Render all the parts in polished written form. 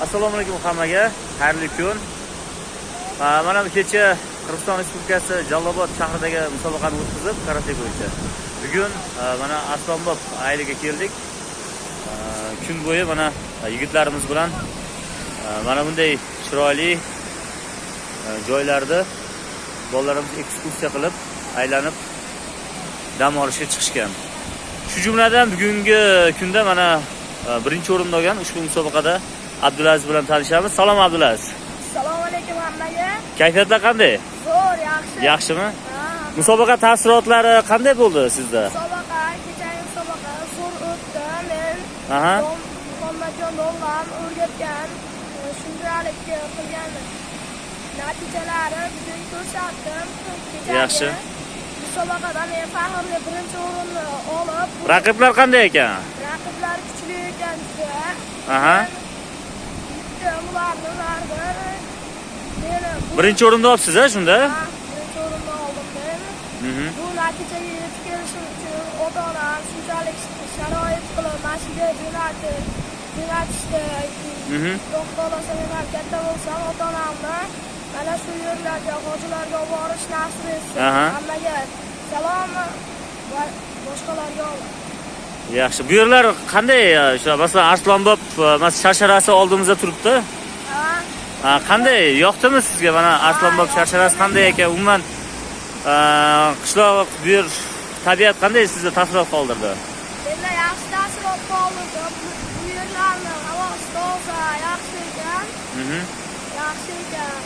Assalomu alaykum hammaga, xayrli kun. Mana bu kecha Qirg'iziston Respublikasi Jalolobod shahridagi musobaqani o'tkazib, karate bo'yicha. Bugun mana Arslonbob ayiliga keldik. Kun bo'yi mana yigitlarimiz bilan mana bunday chiroyli joylarda bolalarimiz ekskursiya qilib, aylanib dam olishga chiqishgan. Shu jumladan bugungi kunda mana birinchi o'rinni olgan ushbu musobaqada Abdulaziz bilan tanishamiz. Salom, Abdulaziz. Assalomu alaykum hammaga. Kayfiyatlar qanday? Zo'r, yaxshi. Yaxshimi? Ha. Musobaqa taassurotlari qanday bo'ldi sizda? Musobaqa, kechagi musobaqa zo'r o'tdi. Men Muhammadjon domlam o'rgatgan, shunchalik qilgan natijalari bugun ko'rsatdim. Kechagi Yaxshi. musobaqada men faxrli birinchi o'rinni olib, Raqiblar qanday ekan? Raqiblar kuchli ekan juda. Men yutdim ularni baribir. Meni Birinchi o'rinni olibsiz, a, shunda? Ha, birinchi o'rinni oldim men. Bu natijaga yetib kelishim uchun ota-onam shunchalik sharoit qilib mana shu yerga jo'natishdi. Xudo xohlasa, men ham katta bo'lsam, ota-onamni mana shu yerlarga, hojilarga olib borish nasib etsin. Hammaga salom va boshqalarga omad. Yaxshi. Bu yerlar qanday? O'sha masalan Arslonbob masalan sharsharasi oldimizda turibdi. Ha. Ha, qanday? Yoqdimi sizga mana Arslonbob sharsharasi qanday ekan? Umuman qishloq, bu yer tabiat qanday sizda taassurot qoldirdi? Menda yaxshi taassurot qoldirdi. Bu yerlarni havosi toza, yaxshi ekan. Yaxshi ekan.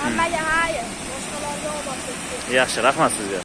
Hammaga xayr, boshqalarga omad. Yaxshi, rahmat sizga.